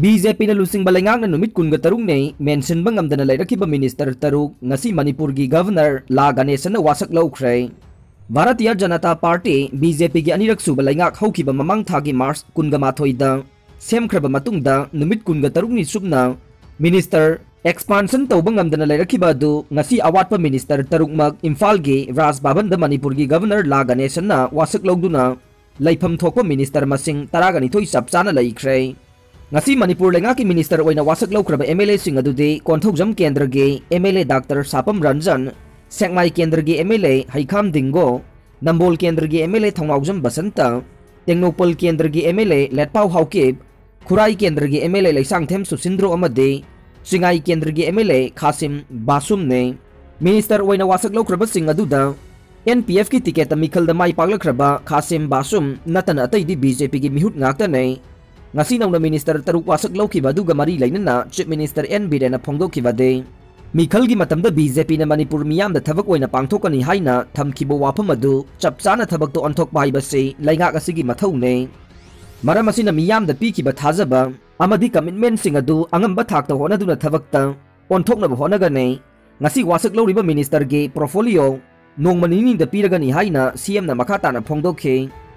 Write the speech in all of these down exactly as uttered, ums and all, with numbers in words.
B J ꯄꯤꯅ ꯂꯨꯆꯤꯡꯕ ꯂꯩꯉꯥꯛꯅ ꯅꯨꯃꯤꯠ ꯀꯨꯟꯒ ꯇꯔꯨꯛꯅꯤ ꯃꯦꯟꯁꯤꯟꯕ ꯉꯝꯗꯅ ꯂꯩꯔꯛꯈꯤꯕ ꯃꯤꯅꯤꯁꯇꯔ ꯇꯔꯨꯛ ꯉꯁꯤ ꯃꯅꯤꯄꯨꯔꯒꯤ ꯒꯚꯔꯅꯔ ꯂꯥ ꯒꯅꯦꯁꯟꯅ ꯋꯥꯁꯛ ꯂꯧꯈ꯭ꯔꯦ꯫ Bharatiya Janata party, B J ꯄꯤꯒꯤ ꯑꯅꯤꯔꯛ ꯁꯨꯕ ꯂꯩꯉꯥꯛ ꯍꯧꯈꯤꯕ ꯃꯃꯥꯡ ꯊꯥꯒꯤ ꯃꯥꯔꯆ ꯀꯨꯟꯒ ꯃꯥꯊꯣꯏꯗ ꯁꯦꯝꯈ꯭ꯔꯕ ꯃꯇꯨꯡꯗ ꯅꯨꯃꯤꯠ ꯀꯨꯟꯒ ꯇꯔꯨꯛꯅꯤ ꯆꯨꯞꯅ ꯃꯤꯅꯤꯁꯇꯔ ꯑꯦꯛꯁꯄꯥꯟꯁꯟ ꯇꯧꯕ ꯉꯝꯗꯅ ꯂꯩꯔꯛꯈꯤꯕ ꯑꯗꯨ ꯉꯁꯤ ꯑꯋꯥꯠꯄ ꯃꯤꯅꯤꯁꯇꯔ ꯇꯔꯨꯛꯃꯛ ꯏꯝꯐꯥꯜꯒꯤ ꯔꯥꯖ ꯚꯕꯟꯗ ꯃꯅꯤꯄꯨꯔꯒꯤ ꯒꯚꯔꯅꯔ ꯂꯥ ꯒꯅꯦꯁꯟꯅ ꯋꯥꯁꯛ ꯂꯧꯗꯨꯅ ꯂꯩꯐꯝ ꯊꯣꯛꯄ ꯃꯤꯅꯤꯁꯇꯔ ꯃꯁꯤꯡ ꯇꯔꯥꯒ ꯅꯤꯊꯣꯏ ꯆꯞ ꯆꯥꯅ ꯂꯩꯈ꯭ꯔꯦ꯫ ꯉꯁꯤ ꯃꯅꯤꯄꯨꯔ ꯂꯩꯉꯥꯛꯀꯤ ꯃꯤꯅꯤꯁꯇꯔ ꯑꯣꯏꯅ ꯋꯥꯁꯛ ꯂꯧꯈ꯭ꯔꯕ ꯑꯦꯝ ꯑꯦꯜ ꯑꯦꯁꯤꯡ ꯑꯗꯨꯗꯤ ꯀꯣꯟꯊꯧꯖꯝ ꯀꯦꯟꯗ꯭ꯔꯒꯤ M L A doctor Sapam Ranjan, Sekmai ꯀꯦꯟꯗ꯭ꯔꯒꯤ M L A Heikham Dingo, Nambol ꯀꯦꯟꯗ꯭ꯔꯒꯤ M L A Thounaojam Basanta, Tengnoupal ꯀꯦꯟꯗ꯭ꯔꯒꯤ M L A Letpao Haokip, Khurai ꯀꯦꯟꯗ꯭ꯔꯒꯤ M L A Leishangthem Susindro ꯑꯃꯗꯤ ꯆꯤꯉꯥꯏ ꯀꯦꯟꯗ꯭ꯔꯒꯤ ꯑꯦꯝ ꯑꯦꯜ ꯑꯦ ꯈꯥꯁꯤꯝ ꯕꯥꯁꯨꯝꯅꯦ꯫ ꯃꯤꯅꯤꯁꯇꯔ ꯑꯣꯏꯅ ꯋꯥꯁꯛ ꯂꯧꯈ꯭ꯔꯕꯁꯤꯡ ꯑꯗꯨꯗ ꯑꯦꯟ ꯄꯤ ꯑꯦꯐꯀꯤ ꯇꯤꯀꯦꯠꯇ ꯃꯤꯈꯜꯗ ꯃꯥꯏ ꯄꯥꯛꯂꯛꯈ꯭ꯔꯕ ꯈꯥꯁꯤꯝ ꯕꯥꯁꯨꯝ ꯅꯠꯇꯅ ꯑꯇꯩꯗꯤ ꯕꯤ ꯖꯦ ꯄꯤꯒꯤ ꯃꯤꯍꯨꯠ ꯉꯥꯛꯇꯅꯦ꯫ ꯉꯁꯤ ꯅꯧꯅ ꯃꯤꯅꯤꯁꯇꯔ ꯇꯔꯨꯛ ꯋꯥꯁꯛ ꯂꯧꯈꯤꯕ ꯑꯗꯨꯒ ꯃꯔꯤ ꯂꯩꯅꯅ ꯆꯤꯐ ꯃꯤꯅꯤꯁꯇꯔ ꯑꯦꯟ ꯕꯤꯔꯦꯟꯅ ꯐꯣꯡꯗꯣꯛꯈꯤꯕꯗꯤ, ꯃꯤꯈꯜꯒꯤ ꯃꯇꯝꯗ ꯕꯤ ꯖꯦ ꯄꯤꯅ ꯃꯅꯤꯄꯨꯔ ꯃꯤꯌꯥꯝꯗ ꯊꯕꯛ ꯑꯣꯏꯅ ꯄꯥꯡꯊꯣꯛꯀꯅꯤ ꯍꯥꯏꯅ ꯊꯝꯈꯤꯕ ꯋꯥꯐꯝ ꯑꯗꯨ ꯆꯞ ꯆꯥꯅ ꯊꯕꯛꯇ ꯑꯣꯟꯊꯣꯛꯄ ꯍꯥꯏꯕꯁꯤ ꯂꯩꯉꯥꯛ ꯑꯁꯤꯒꯤ ꯃꯊꯧꯅꯦ꯫ ꯃꯔꯝ ꯑꯁꯤꯅ ꯃꯤꯌꯥꯝꯗ ꯄꯤꯈꯤꯕ ꯊꯥꯖꯕ ꯑꯃꯗꯤ ꯀꯃꯤꯠꯃꯦꯟꯁꯤꯡ ꯑꯗꯨ ꯑꯉꯝꯕ ꯊꯥꯛꯇ ꯍꯣꯠꯅꯗꯨꯅ ꯊꯕꯛꯇ ꯑꯣꯟꯊꯣꯛꯅꯕ ꯍꯣꯠꯅꯒꯅꯤ꯫ ꯉꯁꯤ ꯋꯥꯁꯛ ꯂꯧꯔꯤꯕ ꯃꯤꯅꯤꯁꯇꯔꯒꯤ ꯄꯣꯔꯠꯐꯣꯂꯤꯑꯣ ꯅꯣꯡꯃ ꯅꯤꯅꯤꯗ ꯄꯤꯔꯒꯅꯤ ꯍꯥꯏꯅ ꯁꯤ ꯑꯦꯝꯅ ꯃꯈꯥ ꯇꯥꯅ ꯐꯣꯡꯗꯣꯛꯈꯤ꯫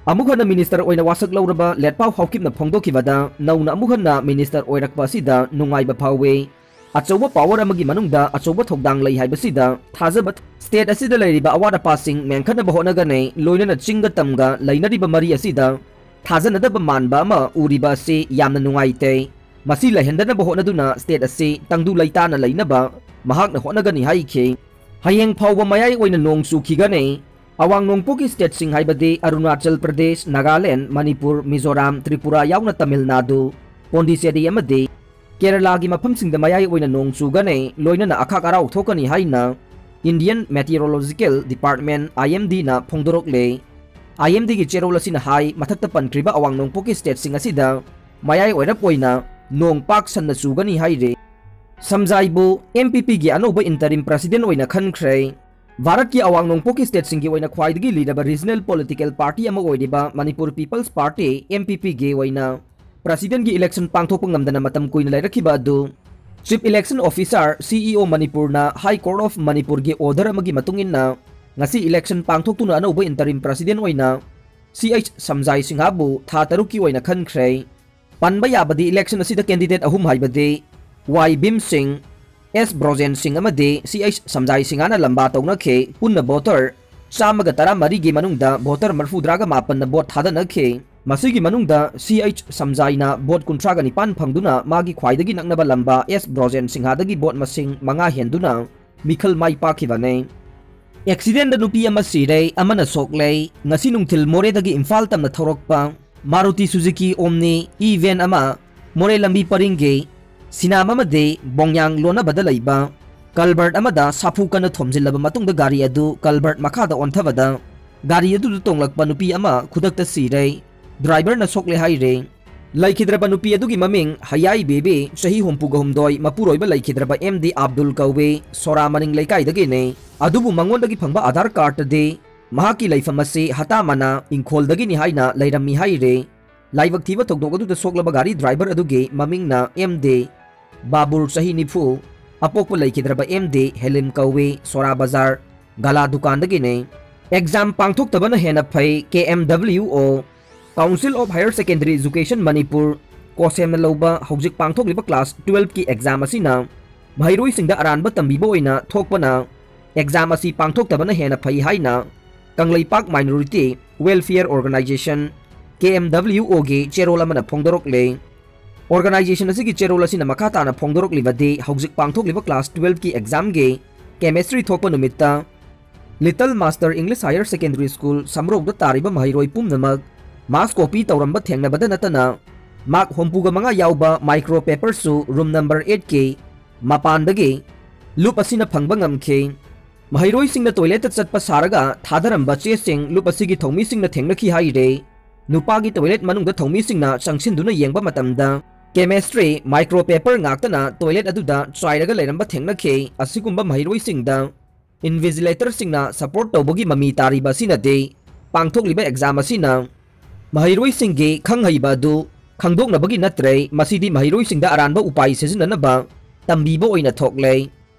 ꯑꯃꯨꯛ ꯍꯟꯅ ꯃꯤꯅꯤꯁꯇꯔ ꯑꯣꯏꯅ ꯋꯥꯁꯛ ꯂꯧꯔꯕ ꯂꯦꯠꯄꯥꯎ ꯍꯥꯎꯀꯤꯞꯅ ꯐꯣꯡꯗꯣꯛꯈꯤꯕꯗ, ꯅꯧꯅ ꯑꯃꯨꯛ ꯍꯟꯅ ꯃꯤꯅꯤꯁꯇꯔ ꯑꯣꯏꯔꯛꯄ ꯑꯁꯤꯗ ꯅꯨꯡꯉꯥꯏꯕ ꯐꯥꯎꯏ꯫ ꯑꯆꯧꯕ ꯄꯥꯋꯔ ꯑꯃꯒꯤ ꯃꯅꯨꯡꯗ ꯑꯆꯧꯕ ꯊꯧꯗꯥꯡ ꯂꯩ ꯍꯥꯏꯕꯁꯤꯗ ꯊꯥꯖꯕ꯫ ꯁ꯭ꯇꯦꯠ ꯑꯁꯤꯗ ꯂꯩꯔꯤꯕ ꯑꯋꯥꯠ ꯑꯄꯥꯁꯤꯡ ꯃꯦꯟꯈꯠꯅꯕ ꯍꯣꯠꯅꯒꯅꯤ, ꯂꯣꯏꯅꯅ ꯆꯤꯡꯒ ꯇꯝꯒ ꯂꯩꯅꯔꯤꯕ ꯃꯔꯤ ꯑꯁꯤꯗ ꯊꯥꯖꯅꯗꯕ ꯃꯥꯟꯕ ꯑꯃ ꯎꯔꯤꯕ ꯑꯁꯤ ꯌꯥꯝꯅ ꯅꯨꯡꯉꯥꯏꯇꯦ꯫ ꯃꯁꯤ ꯂꯩꯍꯟꯗꯅꯕ ꯍꯣꯠꯅꯗꯨꯅ ꯁ꯭ꯇꯦꯠ ꯑꯁꯤ ꯇꯪꯗꯨ ꯂꯩꯇꯥꯅ ꯂꯩꯅꯕ ꯃꯍꯥꯛꯅ ꯍꯣꯠꯅꯒꯅꯤ ꯍꯥꯏꯈꯤ꯫ ꯍꯌꯦꯡ ꯐꯥꯎꯕ ꯃꯌꯥꯏ ꯑꯣꯏꯅ ꯅꯣꯡ ꯆꯨꯈꯤꯒꯅꯤ꯫ ꯑꯋꯥꯡ ꯅꯣꯡꯄꯣꯛꯀꯤ ꯁ꯭ꯇꯦꯠꯁꯤꯡ ꯍꯥꯏꯕꯗꯤ ꯑꯔꯨꯅꯥꯆꯜ ꯄ꯭ꯔꯗꯦꯁ, ꯅꯥꯒꯥꯂꯦꯟ, ꯃꯅꯤꯄꯨꯔ, ꯃꯤꯖꯣꯔꯥꯝ, ꯇ꯭ꯔꯤꯄꯨꯔꯥ ꯌꯥꯎꯅ ꯇꯥꯃꯤꯜ ꯅꯥꯗꯨ, ꯄꯣꯟꯗꯤꯆꯦꯔꯤ ꯑꯃꯗꯤ ꯀꯦꯔꯂꯥꯒꯤ ꯃꯐꯝꯁꯤꯡꯗ ꯃꯌꯥꯏ ꯑꯣꯏꯅ ꯅꯣꯡ ꯆꯨꯒꯅꯤ, ꯂꯣꯏꯅꯅ ꯑꯈꯥꯛ ꯑꯔꯥꯎ ꯊꯣꯛꯀꯅꯤ ꯍꯥꯏꯅ Indian Meteorological Department, I M D ꯅ ꯐꯣꯡꯗꯣꯔꯛꯂꯦ꯫ I M D ꯒꯤ ꯆꯦꯔꯣꯜ ꯑꯁꯤꯅ ꯍꯥꯏ, ꯃꯊꯛꯇ ꯄꯟꯈ꯭ꯔꯤꯕ ꯑꯋꯥꯡ ꯅꯣꯡꯄꯣꯛꯀꯤ ꯁ꯭ꯇꯦꯠꯁꯤꯡ ꯑꯁꯤꯗ ꯃꯌꯥꯏ ꯑꯣꯏꯔꯞ ꯑꯣꯏꯅ ꯅꯣꯡ ꯄꯥꯛ ꯁꯟꯅ ꯆꯨꯒꯅꯤ ꯍꯥꯏꯔꯤ꯫ ꯁꯝꯖꯥꯏꯕꯨ ꯑꯦꯝ ꯄꯤ ꯄꯤꯒꯤ ꯑꯅꯧꯕ interim president ꯑꯣꯏꯅ ꯈꯟꯈ꯭ꯔꯦ꯫ ꯚꯥꯔꯠꯀꯤ ꯑꯋꯥꯡ ꯅꯣꯡꯄꯣꯛꯀꯤ ꯁ꯭ꯇꯦꯠꯁꯤꯡꯒꯤ ꯑꯣꯏꯅ ꯈ꯭ꯋꯥꯏꯗꯒꯤ ꯂꯤꯔꯕ regional political party ꯑꯃ ꯑꯣꯏꯔꯤꯕ Manipur People's Party, M P P ꯒꯤ ꯑꯣꯏꯅ Presidentꯀꯤ election ꯄꯥꯡꯊꯣꯛꯄ ꯉꯝꯗꯅ ꯃꯇꯝ ꯀꯨꯏꯅ ꯂꯩꯔꯛꯈꯤꯕ ꯑꯗꯨ Chief Election Officer, C E O ꯃꯅꯤꯄꯨꯔꯅ High Court of ꯃꯅꯤꯄꯨꯔꯒꯤ order ꯑꯃꯒꯤ ꯃꯇꯨꯡ ꯏꯟꯅ ꯉꯁꯤ election ꯄꯥꯡꯊꯣꯛꯇꯨꯅ ꯑꯅꯧꯕ interim president ꯑꯣꯏꯅ C H ꯁꯝꯖꯥꯏ ꯁꯤꯡꯍꯕꯨ ꯊꯥ ꯇꯔꯨꯛꯀꯤ ꯑꯣꯏꯅ ꯈꯟꯈ꯭ꯔꯦ꯫ ꯄꯟꯕ ꯌꯥꯕꯗꯤ election ꯑꯁꯤꯗ candidate ꯑꯍꯨꯝ ꯍꯥꯏꯕꯗꯤ Y ꯕꯤꯝ ꯁꯤꯡ, S ꯕ꯭ꯔꯣꯖꯦꯟ ꯁꯤꯡ ꯑꯃꯗꯤ C H ꯁꯝꯖꯥꯏ ꯁꯤꯡꯍꯅ ꯂꯝꯕꯥ ꯇꯧꯅꯈꯤ꯫ ꯄꯨꯟꯅ voter ꯆꯥꯝꯃꯒ ꯇꯔꯥꯃꯔꯤꯒꯤ ꯃꯅꯨꯡꯗ voter ꯃꯔꯐꯨꯇꯔꯥꯒ ꯃꯥꯄꯟꯅ vote ꯊꯥꯗꯅꯈꯤ꯫ ꯃꯁꯤꯒꯤ ꯃꯅꯨꯡꯗ C H ꯁꯝꯖꯥꯏꯅ vote ꯀꯨꯟꯊ꯭ꯔꯥꯒ ꯅꯤꯄꯥꯟ ꯐꯪꯗꯨꯅ ꯃꯥꯒꯤ ꯈ꯭ꯋꯥꯏꯗꯒꯤ ꯅꯛꯅꯕ ꯂꯝꯕꯥ S ꯕ꯭ꯔꯣꯖꯦꯟ ꯁꯤꯡꯍꯗꯒꯤ vote ꯃꯁꯤꯡ ꯃꯉꯥ ꯍꯦꯟꯗꯨꯅ ꯃꯤꯈꯜ ꯃꯥꯏ ꯄꯥꯛꯈꯤꯕꯅꯤ꯫ Accidentꯗ ꯅꯨꯄꯤ ꯑꯃ ꯁꯤꯔꯦ, ꯑꯃꯅ ꯁꯣꯛꯂꯦ꯫ ꯉꯁꯤ ꯅꯨꯡꯊꯤꯜ ꯃꯣꯔꯦꯗꯒꯤ ꯏꯝꯐꯥꯜ ꯇꯝꯅ ꯊꯧꯔꯛꯄ Maruti Suzuki Omni e-van ꯑꯃ ꯃꯣꯔꯦ ꯂꯝꯕꯤ ꯄꯔꯤꯡꯒꯤ ꯁꯤꯅꯥꯝ ꯑꯃꯗꯤ ꯕꯣꯡꯌꯥꯡ ꯂꯣꯟꯅꯕꯗ ꯂꯩꯕ culvert ꯑꯃꯗ ꯁꯥꯐꯨ ꯀꯟꯅ ꯊꯣꯝꯖꯤꯜꯂꯕ ꯃꯇꯨꯡꯗ ꯒꯥꯔꯤ ꯑꯗꯨ culvert ꯃꯈꯥꯗ ꯑꯣꯟꯊꯕꯗ ꯒꯥꯔꯤ ꯑꯗꯨꯗ ꯇꯣꯡꯂꯛꯄ ꯅꯨꯄꯤ ꯑꯃ ꯈꯨꯗꯛꯇ ꯁꯤꯔꯦ꯫ Driverꯅ ꯁꯣꯛꯂꯦ ꯍꯥꯏꯔꯦ꯫ ꯂꯩꯈꯤꯗ꯭ꯔꯕ ꯅꯨꯄꯤ ꯑꯗꯨꯒꯤ ꯃꯃꯤꯡ ꯍꯌꯥꯏ ꯕꯦꯕꯤ, ꯆꯍꯤ ꯍꯨꯝꯐꯨꯒ ꯍꯨꯝꯗꯣꯏ, ꯃꯄꯨꯔꯣꯏꯕ ꯂꯩꯈꯤꯗ꯭ꯔꯕ M D ꯑꯕꯗꯨꯜ ꯀꯧꯏ, ꯁꯣꯔꯥ ꯃꯅꯤꯡ ꯂꯩꯀꯥꯏꯗꯒꯤꯅꯤ꯫ ꯑꯗꯨꯕꯨ ꯃꯉꯣꯟꯗꯒꯤ ꯐꯪꯕ ꯑꯥꯙꯥꯔ ꯀꯥꯔꯗꯇꯗꯤ ꯃꯍꯥꯛꯀꯤ ꯂꯩꯐꯝ ꯑꯁꯤ ꯍꯇꯥꯃꯅꯥ ꯏꯪꯈꯣꯜꯗꯒꯤꯅꯤ ꯍꯥꯏꯅ ꯂꯩꯔꯝꯃꯤ ꯍꯥꯏꯔꯦ꯫ ꯂꯥꯏꯕꯛ ꯊꯤꯕ ꯊꯧꯗꯣꯛ ꯑꯗꯨꯗ ꯁꯣꯛꯂꯕ ꯒꯥꯔꯤ driver ꯑꯗꯨꯒꯤ ꯃꯃꯤꯡꯅ M D ꯕꯥꯕꯨꯔ, ꯆꯍꯤ ꯅꯤꯐꯨ, ꯑꯄꯣꯛꯄ ꯂꯩꯈꯤꯗ꯭ꯔꯕ M D ꯍꯦꯂꯤꯝ ꯀꯧꯏ, ꯁꯣꯔꯥ ꯕꯖꯥꯔ ꯒꯂꯥ ꯗꯨꯀꯥꯟꯗꯒꯤꯅꯤ꯫ Exam ꯄꯥꯡꯊꯣꯛꯇꯕꯅ ꯍꯦꯟꯅ ꯐꯩ, K M W O꯫ Council of Higher Secondary Education Manipur, ꯀꯣꯁꯦꯝꯅ ꯂꯧꯕ ꯍꯧꯖꯤꯛ ꯄꯥꯡꯊꯣꯛꯂꯤꯕ class twelveꯀꯤ exam ꯑꯁꯤꯅ ꯃꯍꯩꯔꯣꯏꯁꯤꯡꯗ ꯑꯔꯥꯟꯕ ꯇꯝꯕꯤꯕ ꯑꯣꯏꯅ ꯊꯣꯛꯄꯅ exam ꯑꯁꯤ ꯄꯥꯡꯊꯣꯛꯇꯕꯅ ꯍꯦꯟꯅ ꯐꯩ ꯍꯥꯏꯅ Kangleipak Minority Welfare Organisation, K M W Oꯒꯤ ꯆꯦꯔꯣꯜ ꯑꯃꯅ ꯐꯣꯡꯗꯣꯔꯛꯂꯦ꯫ Organisation ꯑꯁꯤꯒꯤ ꯆꯦꯔꯣꯜ ꯑꯁꯤꯅ ꯃꯈꯥ ꯇꯥꯅ ꯐꯣꯡꯗꯣꯔꯛꯂꯤꯕꯗꯤ ꯍꯧꯖꯤꯛ ꯄꯥꯡꯊꯣꯛꯂꯤꯕ class twelveꯀꯤ examꯒꯤ chemistry ꯊꯣꯛꯄ ꯅꯨꯃꯤꯠꯇ Little Master English Higher Secondary School ꯁꯝꯔꯧꯗ ꯇꯥꯔꯤꯕ ꯃꯍꯩꯔꯣꯏ ꯄꯨꯝꯅꯃꯛ mask copy ꯇꯧꯔꯝꯕ ꯊꯦꯡꯅꯕꯗ ꯅꯠꯇꯅ mark ꯍꯨꯝꯐꯨꯒ ꯃꯉꯥ ꯌꯥꯎꯕ micro paperꯁꯨ room number eightꯀꯤ ꯃꯄꯥꯟꯗꯒꯤ loop ꯑꯁꯤꯅ ꯐꯪꯕ ꯉꯝꯈꯤ꯫ ꯃꯍꯩꯔꯣꯏꯁꯤꯡꯅ toiletꯇ ꯆꯠꯄ ꯁꯥꯔꯒ ꯊꯥꯗꯔꯝꯕ ꯆꯦꯁꯤꯡ loop ꯑꯁꯤꯒꯤ ꯊꯧꯃꯤꯁꯤꯡꯅ ꯊꯦꯡꯅꯈꯤ ꯍꯥꯏꯔꯦ꯫ ꯅꯨꯄꯥꯒꯤ toilet ꯃꯅꯨꯡꯗ ꯊꯧꯃꯤꯁꯤꯡꯅ ꯆꯪꯁꯤꯟꯗꯨꯅ ꯌꯦꯡꯕ ꯃꯇꯝꯗ chemistry micro paper ꯉꯥꯛꯇꯅ toilet ꯑꯗꯨꯗ ꯆꯥꯏꯔꯒ ꯂꯩꯔꯝꯕ ꯊꯦꯡꯅꯈꯤ꯫ ꯑꯁꯤꯒꯨꯝꯕ ꯃꯍꯩꯔꯣꯏꯁꯤꯡꯗ invigilatorꯁꯤꯡꯅ support ꯇꯧꯕꯒꯤ ꯃꯃꯤ ꯇꯥꯔꯤꯕ ꯑꯁꯤꯅꯗꯤ ꯄꯥꯡꯊꯣꯛꯂꯤꯕ exam ꯑꯁꯤꯅ ꯃꯍꯩꯔꯣꯏꯁꯤꯡꯒꯤ ꯈꯪ ꯍꯩꯕ ꯑꯗꯨ ꯈꯪꯗꯣꯛꯅꯕꯒꯤ ꯅꯠꯇ꯭ꯔꯦ, ꯃꯁꯤꯗꯤ ꯃꯍꯩꯔꯣꯏꯁꯤꯡꯗ ꯑꯔꯥꯟꯕ ꯎꯄꯥꯏ ꯁꯤꯖꯤꯟꯅꯅꯕ ꯇꯝꯕꯤꯕ ꯑꯣꯏꯅ ꯊꯣꯛꯂꯦ꯫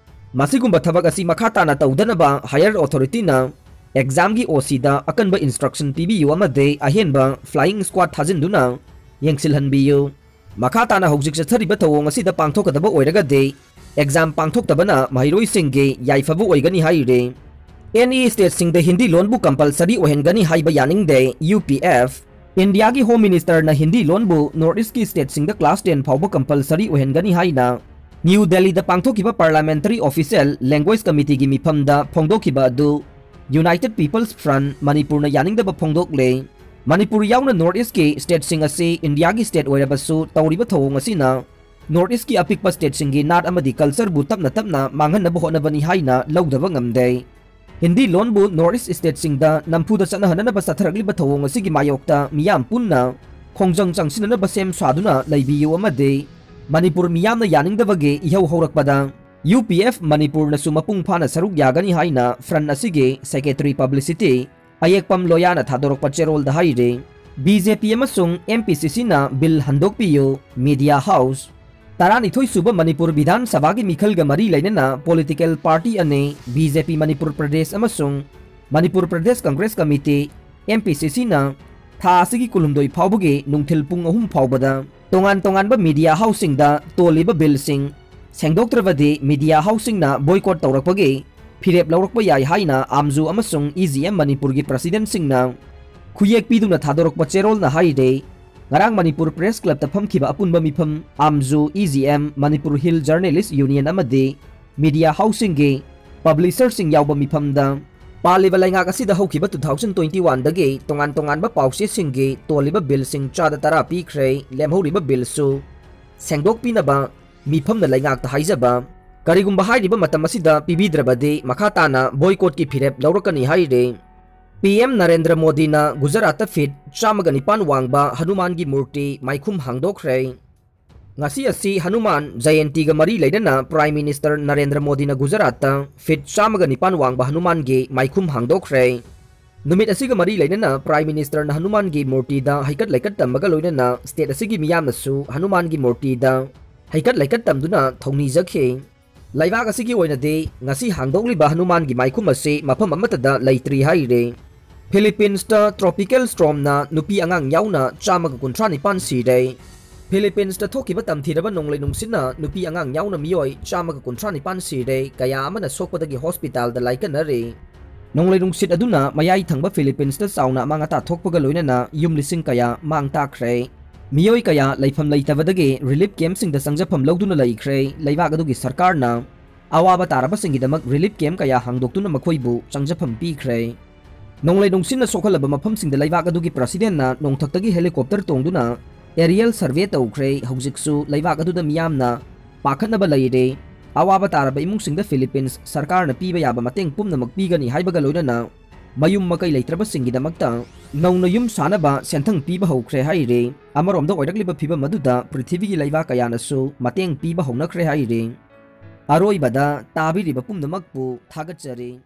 ꯃꯁꯤꯒꯨꯝꯕ ꯊꯕꯛ ꯑꯁꯤ ꯃꯈꯥ ꯇꯥꯅ ꯇꯧꯗꯅꯕ higher authority ꯅ exam ꯒꯤ O C ꯗ ꯑꯀꯟꯕ instruction ꯄꯤꯕꯤꯌꯨ ꯑꯃꯗꯤ ꯑꯍꯦꯟꯕ flying squad ꯊꯥꯖꯤꯟꯗꯨꯅ ꯌꯦꯡꯁꯤꯜꯍꯟꯕꯤꯌꯨ꯫ ꯃꯈꯥ ꯇꯥꯅ ꯍꯧꯖꯤꯛ ꯆꯠꯊꯔꯤꯕ ꯊꯧꯑꯣꯡ ꯑꯁꯤꯗ ꯄꯥꯡꯊꯣꯛꯀꯗꯕ ꯑꯣꯏꯔꯒꯗꯤ exam ꯄꯥꯡꯊꯣꯛꯇꯕꯅ ꯃꯍꯩꯔꯣꯏꯁꯤꯡꯒꯤ ꯌꯥꯏꯐꯕ ꯑꯣꯏꯒꯅꯤ ꯍꯥꯏꯔꯤ꯫ Any state ꯁꯤꯡꯗ ꯍꯤꯟꯗꯤ ꯂꯣꯟꯕꯨ compulsory ꯑꯣꯏꯍꯟꯒꯅꯤ ꯍꯥꯏꯕ ꯌꯥꯅꯤꯡꯗꯦ, U P F꯫ ꯏꯟꯗꯤꯌꯥꯒꯤ Home Minister ꯅ ꯍꯤꯟꯗꯤ ꯂꯣꯟꯕꯨ North East ꯀꯤ state ꯁꯤꯡꯗ class ten ꯐꯥꯎꯕ compulsory ꯑꯣꯏꯍꯟꯒꯅꯤ ꯍꯥꯏꯅ ꯅ꯭ꯌꯨ ꯗꯦꯜꯂꯤꯗ ꯄꯥꯡꯊꯣꯛꯈꯤꯕ Parliamentary Official Language Committee ꯒꯤ ꯃꯤꯐꯝꯗ ꯐꯣꯡꯗꯣꯛꯈꯤꯕ ꯑꯗꯨ United People's Front ꯃꯅꯤꯄꯨꯔꯅ ꯌꯥꯅꯤꯡꯗꯕ ꯐꯣꯡꯗꯣꯛꯂꯦ꯫ ꯃꯅꯤꯄꯨꯔ ꯌꯥꯎꯅ North East ꯀꯤ state ꯁꯤꯡ ꯑꯁꯤ ꯏꯟꯗꯤꯌꯥꯒꯤ state ꯑꯣꯏꯔꯕꯁꯨ ꯇꯧꯔꯤꯕ ꯊꯧꯑꯣꯡ ꯑꯁꯤꯅ North East ꯀꯤ ꯑꯄꯤꯛꯄ state ꯁꯤꯡꯒꯤ ꯅꯥꯠ ꯑꯃꯗꯤ culture ꯕꯨ ꯇꯞꯅ ꯇꯞꯅ ꯃꯥꯡꯍꯟꯅꯕ ꯍꯣꯠꯅꯕꯅꯤ ꯍꯥꯏꯅ ꯂꯧꯗꯕ ꯉꯝꯗꯦ꯫ ꯍꯤꯟꯗꯤ ꯂꯣꯟꯕꯨ North East state ꯁꯤꯡꯗ ꯅꯝꯐꯨꯗ ꯆꯠꯅꯍꯟꯅꯅꯕ ꯆꯠꯊꯔꯛꯂꯤꯕ ꯊꯧꯑꯣꯡ ꯑꯁꯤꯒꯤ ꯃꯥꯌꯣꯛꯇ ꯃꯤꯌꯥꯝ ꯄꯨꯟꯅ ꯈꯣꯡꯖꯪ ꯆꯪꯁꯤꯟꯅꯅꯕ ꯁꯦꯝ ꯁꯥꯗꯨꯅ ꯂꯩꯕꯤꯌꯨ ꯑꯃꯗꯤ ꯃꯅꯤꯄꯨꯔ ꯃꯤꯌꯥꯝꯅ ꯌꯥꯅꯤꯡꯗꯕꯒꯤ ꯏꯍꯧ ꯍꯧꯔꯛꯄꯗ U P F ꯃꯅꯤꯄꯨꯔꯅꯁꯨ ꯃꯄꯨꯡ ꯐꯥꯅ ꯁꯔꯨꯛ ꯌꯥꯒꯅꯤ ꯍꯥꯏꯅ front ꯑꯁꯤꯒꯤ Secretary Publicity ꯑꯌꯦꯛꯄꯝ ꯂꯣꯌꯥꯅ ꯊꯥꯗꯣꯔꯛꯄ ꯆꯦꯔꯣꯜꯗ ꯍꯥꯏꯔꯤ꯫ B J P ꯑꯃꯁꯨꯡ M P C C ꯅ bill ꯍꯟꯗꯣꯛꯄꯤꯌꯨ, Media House꯫ ꯇꯔꯥꯅꯤꯊꯣꯏ ꯁꯨꯕ ꯃꯅꯤꯄꯨꯔ ꯕꯤꯙꯥꯟ ꯁꯚꯥꯒꯤ ꯃꯤꯈꯜꯒ ꯃꯔꯤ ꯂꯩꯅꯅ political party ꯑꯅꯤ, B J P Manipur Pradesh ꯑꯃꯁꯨꯡ Manipur Pradesh Congress committee, M P C C ꯅ ꯊꯥ ꯑꯁꯤꯒꯤ ꯀꯨꯟꯍꯨꯝꯗꯣꯏ ꯐꯥꯎꯕꯒꯤ ꯅꯨꯡꯊꯤꯜ ꯄꯨꯡ ꯑꯍꯨꯝ ꯐꯥꯎꯕꯗ ꯇꯣꯉꯥꯟ ꯇꯣꯉꯥꯟꯕ media house ꯁꯤꯡꯗ ꯇꯣꯜꯂꯤꯕ bill ꯁꯤꯡ ꯁꯦꯡꯗꯣꯛꯇ꯭ꯔꯕꯗꯤ media house ꯁꯤꯡꯅ boycott ꯇꯧꯔꯛꯄꯒꯤ ꯐꯤꯔꯦꯞ ꯂꯧꯔꯛꯄ ꯌꯥꯏ ꯍꯥꯏꯅ AMJU ꯑꯃꯁꯨꯡ E G M ꯃꯅꯤꯄꯨꯔꯒꯤ president ꯁꯤꯡꯅ ꯈꯨꯌꯦꯛ ꯄꯤꯗꯨꯅ ꯊꯥꯗꯣꯔꯛꯄ ꯆꯦꯔꯣꯜꯅ ꯍꯥꯏꯔꯤ꯫ ꯉꯔꯥꯡ ꯃꯅꯤꯄꯨꯔ Press Club ꯇ ꯐꯝꯈꯤꯕ ꯑꯄꯨꯟꯕ ꯃꯤꯐꯝ AMJU, E G M, Manipur Hill Journalist Union ꯑꯃꯗꯤ media house ꯁꯤꯡꯒꯤ publisher ꯁꯤꯡ ꯌꯥꯎꯕ ꯃꯤꯐꯝꯗ ꯄꯥꯜꯂꯤꯕ ꯂꯩꯉꯥꯛ ꯑꯁꯤꯗ ꯍꯧꯈꯤꯕ two thousand twenty one ꯗꯒꯤ ꯇꯣꯉꯥꯟ ꯇꯣꯉꯥꯟꯕ ꯄꯥꯎꯆꯦꯁꯤꯡꯒꯤ ꯇꯣꯜꯂꯤꯕ bill ꯁꯤꯡ ꯆꯥꯗ ꯇꯔꯥ ꯄꯤꯈ꯭ꯔꯦ, ꯂꯦꯝꯍꯧꯔꯤꯕ bill ꯁꯨ ꯁꯦꯡꯗꯣꯛꯄꯤꯅꯕ ꯃꯤꯐꯝꯅ ꯂꯩꯉꯥꯛꯇ ꯍꯥꯏꯖꯕ꯫ ꯀꯔꯤꯒꯨꯝꯕ ꯍꯥꯏꯔꯤꯕ ꯃꯇꯝ ꯑꯁꯤꯗ ꯄꯤꯕꯤꯗ꯭ꯔꯕꯗꯤ ꯃꯈꯥ ꯇꯥꯅ boycott ꯀꯤ ꯐꯤꯔꯦꯞ ꯂꯧꯔꯛꯀꯅꯤ ꯍꯥꯏꯔꯤ꯫ P M ꯅꯔꯦꯟꯗ꯭ꯔ ꯃꯣꯗꯤꯅ ꯒꯨꯖꯔꯥꯠꯇ feet ꯆꯥꯝꯃꯒ ꯅꯤꯄꯥꯟ ꯋꯥꯡꯕ ꯍꯅꯨꯃꯥꯟꯒꯤ ꯃꯨꯔꯇꯤ ꯃꯥꯏꯈꯨꯝ ꯍꯥꯡꯗꯣꯛꯈ꯭ꯔꯦ꯫ ꯉꯁꯤ ꯑꯁꯤ ꯍꯅꯨꯃꯥꯟ ꯖꯌꯟꯇꯤꯒ ꯃꯔꯤ ꯂꯩꯅꯅ Prime Minister ꯅꯔꯦꯟꯗ꯭ꯔ ꯃꯣꯗꯤꯅ ꯒꯨꯖꯔꯥꯠꯇ feet ꯆꯥꯝꯃꯒ ꯅꯤꯄꯥꯟ ꯋꯥꯡꯕ ꯍꯅꯨꯃꯥꯟꯒꯤ ꯃꯥꯏꯈꯨꯝ ꯍꯥꯡꯗꯣꯛꯈ꯭ꯔꯦ꯫ ꯅꯨꯃꯤꯠ ꯑꯁꯤꯒ ꯃꯔꯤ ꯂꯩꯅꯅ Prime Ministerꯅ ꯍꯅꯨꯃꯥꯟꯒꯤ ꯃꯨꯔꯇꯤꯗ ꯍꯩꯀꯠ ꯂꯩꯀꯠ ꯇꯝꯕꯒ ꯂꯣꯏꯅꯅ state ꯑꯁꯤꯒꯤ ꯃꯤꯌꯥꯝꯅꯁꯨ ꯍꯅꯨꯃꯥꯟꯒꯤ ꯃꯨꯔꯇꯤꯗ ꯍꯩꯀꯠ ꯂꯩꯀꯠ ꯇꯝꯗꯨꯅ ꯊꯧꯅꯤꯖꯈꯤ꯫ ꯂꯩꯕꯥꯛ ꯑꯁꯤꯒꯤ ꯑꯣꯏꯅꯗꯤ ꯉꯁꯤ ꯍꯥꯡꯗꯣꯛꯂꯤꯕ ꯍꯅꯨꯃꯥꯟꯒꯤ ꯃꯥꯏꯈꯨꯝ ꯑꯁꯤ ꯃꯐꯝ ꯑꯃꯠꯇꯗ ꯂꯩꯇ꯭ꯔꯤ ꯍꯥꯏꯔꯤ꯫ Philippinesꯇ tropical stormꯅ ꯅꯨꯄꯤ ꯑꯉꯥꯡ ꯌꯥꯎꯅ ꯆꯥꯝꯃꯒ ꯀꯨꯟꯊ꯭ꯔꯥ ꯅꯤꯄꯥꯟ ꯁꯤꯔꯦ꯫ Philippinesꯇ ꯊꯣꯛꯈꯤꯕ ꯇꯝꯊꯤꯔꯕ ꯅꯣꯡꯂꯩ ꯅꯨꯡꯁꯤꯠꯅ ꯅꯨꯄꯤ ꯑꯉꯥꯡ ꯌꯥꯎꯅ ꯃꯤꯑꯣꯏ ꯆꯥꯝꯃꯒ ꯀꯨꯟꯊ꯭ꯔꯥ ꯅꯤꯄꯥꯟ ꯁꯤꯔꯦ, ꯀꯌꯥ ꯑꯃꯅ ꯁꯣꯛꯄꯗꯒꯤ hospitalꯗ ꯂꯥꯏꯀꯠꯅꯔꯤ꯫ ꯅꯣꯡꯂꯩ ꯅꯨꯡꯁꯤꯠ ꯑꯗꯨꯅ ꯃꯌꯥꯏ ꯊꯪꯕ Philippinesꯇ ꯆꯥꯎꯅ ꯑꯃꯥꯡ ꯑꯇꯥ ꯊꯣꯛꯄꯒ ꯂꯣꯏꯅꯅ ꯌꯨꯝ ꯂꯤꯁꯤꯡ ꯀꯌꯥ ꯃꯥꯡ ꯇꯥꯛꯈ꯭ꯔꯦ꯫ ꯃꯤꯑꯣꯏ ꯀꯌꯥ ꯂꯩꯐꯝ ꯂꯩꯇꯕꯗꯒꯤ relief campꯁꯤꯡꯗ ꯆꯪꯖꯐꯝ ꯂꯧꯗꯨꯅ ꯂꯩꯈ꯭ꯔꯦ꯫ ꯂꯩꯕꯥꯛ ꯑꯗꯨꯒꯤ ꯁꯔꯀꯥꯔꯅ ꯑꯋꯥꯕ ꯇꯥꯔꯕꯁꯤꯡꯒꯤꯗꯃꯛ relief camp ꯀꯌꯥ ꯍꯥꯡꯗꯣꯛꯇꯨꯅ ꯃꯈꯣꯏꯕꯨ ꯆꯪꯖꯐꯝ ꯄꯤꯈ꯭ꯔꯦ꯫ ꯅꯣꯡꯂꯩ ꯅꯨꯡꯁꯤꯠꯅ ꯁꯣꯛꯍꯜꯂꯕ ꯃꯐꯝꯁꯤꯡꯗ ꯂꯩꯕꯥꯛ ꯑꯗꯨꯒꯤ Presidentꯅ ꯅꯣꯡꯊꯛꯇꯒꯤ helicopter ꯇꯣꯡꯗꯨꯅ aerial survey ꯇꯧꯈ꯭ꯔꯦ꯫ ꯍꯧꯖꯤꯛꯁꯨ ꯂꯩꯕꯥꯛ ꯑꯗꯨꯗ ꯃꯤꯌꯥꯝꯅ ꯄꯥꯈꯠꯅꯕ ꯂꯩꯔꯦ꯫ ꯑꯋꯥꯕ ꯇꯥꯔꯕ ꯏꯃꯨꯡꯁꯤꯡꯗ Philippines ꯁꯔꯀꯥꯔꯅ ꯄꯤꯕ ꯌꯥꯕ ꯃꯇꯦꯡ ꯄꯨꯝꯅꯃꯛ ꯄꯤꯒꯅꯤ ꯍꯥꯏꯕꯒ ꯂꯣꯏꯅꯅ ꯃꯌꯨꯝ ꯃꯀꯩ ꯂꯩꯇ꯭ꯔꯕꯁꯤꯡꯒꯤꯗꯃꯛꯇ ꯅꯧꯅ ꯌꯨꯝ ꯁꯥꯅꯕ ꯁꯦꯟꯊꯪ ꯄꯤꯕ ꯍꯧꯈ꯭ꯔꯦ ꯍꯥꯏꯔꯤ꯫ ꯑꯃꯔꯣꯝꯗ ꯑꯣꯏꯔꯛꯂꯤꯕ ꯐꯤꯕꯝ ꯑꯗꯨꯗ ꯄ꯭ꯔꯤꯊꯤꯕꯤꯒꯤ ꯂꯩꯕꯥꯛ ꯀꯌꯥꯅꯁꯨ ꯃꯇꯦꯡ ꯄꯤꯕ ꯍꯧꯅꯈ꯭ꯔꯦ ꯍꯥꯏꯔꯤ꯫ ꯑꯔꯣꯏꯕꯗ ꯇꯥꯕꯤꯔꯤꯕ ꯄꯨꯝꯅꯃꯛꯄꯨ ꯊꯥꯒꯠꯆꯔꯤ꯫